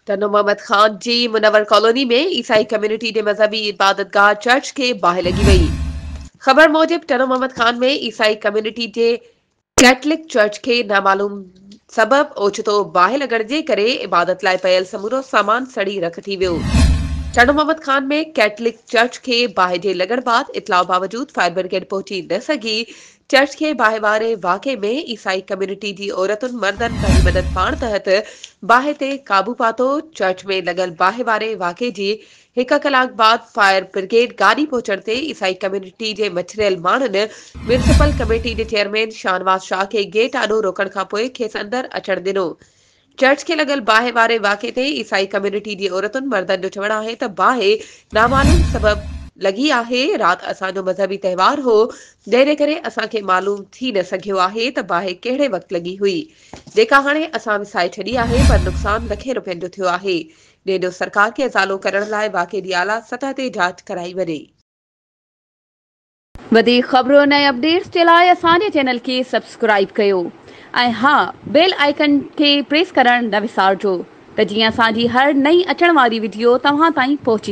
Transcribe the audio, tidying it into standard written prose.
ٽنڊو محمد خان جي منور ڪالوني ۾ عيسائي ڪميونٽي جي مذهبي عبادتگاهه چرچ کي باهه لڳي وئي. خبر موجب ٽنڊو محمد خان ۾ عيسائي ڪميونٽي جي ڪيٿلڪ چرچ کي نامعلوم سبب اوچتو باهه لڳڻ جي ڪري عبادت لاء پيل سمورو سامان سڙي رک ٿي ويو. ٽنڊو محمد خان ۾ ڪيٿلڪ چرچ کي باهه جي لڳڻ بعد اطلاع باوجود فائر برگيڊ پهچي نه سگهي. چرچ کي باهه واري واقعي ۾ عيسائي ڪميونٽي جي عورتن مردن پنهنجي مدد پاڻ تحت باهه تي قابو پاتو، چرچ ۾ لڳل باهه واري واقعي جي هڪ ڪلاڪ بعد فائر برگيڊ گاڏي پهچڻ تي عيسائي ڪميونٽي جي مڇريل ماڻهن ميونسپل ڪميٽي جي چيئرمين شاهنواز شاهه کي گيٽ آڏو روڪڻ کانپوء کيس اندر اچڻ ڏنو. چرچ کي لڳل باهه واري واقعي تي عيسائي ڪميونٽي جي عورتن مردن جو چوڻ آهي ته باهه نامعلوم سبب لڳي آهي، رات اسان جو مذهبي تهوار هو جنهن جي ڪري اسان کي معلوم ٿي نه سگهيو آهي ته باهه ڪهڙي وقت لڳي هئي جيڪا هاڻي اسان وسائي ڇڏي آهي پر نقصان لکين روپين جو ٿيو آهي جنهن جو سرڪار کي ازالو ڪرڻ لاء واقعي جي اعليٰ سطح تي جاچ ڪرائي وڃي. وڌيڪ خبرن ۽ اپڊيٽس جي لاء اسان جي چينل کي سبسڪرائيب ڪيو ۽ ها بيل آئيڪن کي پريس ڪرڻ نه وسارجو ته جيئن اسان جي هر نئين اچڻ واري وڊيو توهان تائين پهچي.